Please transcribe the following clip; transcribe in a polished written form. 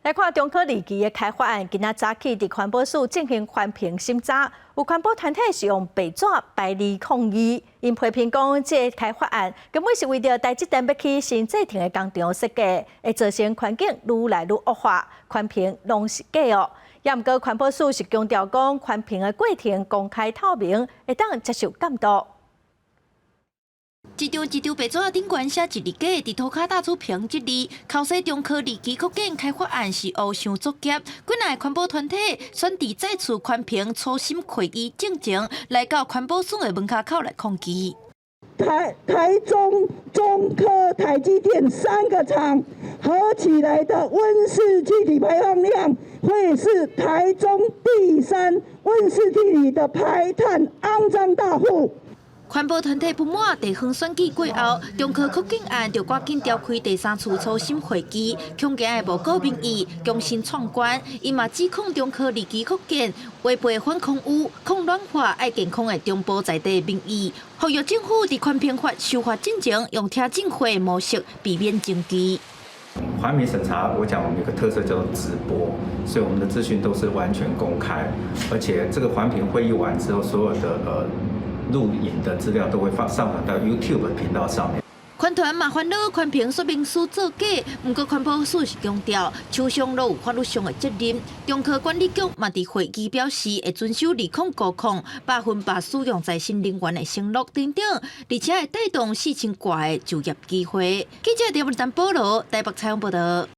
來看中科二期的開發案，今仔早起佇環保署進行環評審查，有環保團體是用白紙排字抗議，𪜶批評講，這个開發案根本是為著台積電欲起新製程的工廠設計，會造成環境愈來愈惡化，環評攏是假哦。也毋過環保署是強調講，環評的過程公開透明，會當接受監督。一張一張白紙頂懸寫一字假，佇塗跤貼出評這字，口說中科二期擴建開發案是烏箱作業。幾若个環保團體選佇再次環評初審會議進前，來到環保署的門跤口來抗議。台中中科台積電三個廠合起來的溫室氣體排放量，會是台中第三溫室氣體的排碳骯髒大戶。環保團體不滿地方選舉過後，中科擴建案就趕緊召開第三次初審會議，恐驚會無顧民意，強行闖關。伊嘛指控中科二期擴建違背反空污、抗暖化、愛健康的中部在地民意，呼籲政府佇環評法修法進前，用聽證會模式避免爭議。環評審查，我講我們有個特色叫做直播，所以我們的資訊都是完全公開，而且這個環評會議完之後，所有的錄影的資料都會放上傳到 YouTube 頻道上面。環團嘛煩惱環評說明書作假，毋過環保署是強調，廠商攏有法律上的責任。中科管理局嘛佇會議表示，會遵守2050100%使用再生能源的承諾等等，而且會帶動4000外个就業機會。記者陳文丹保羅台北採訪報道。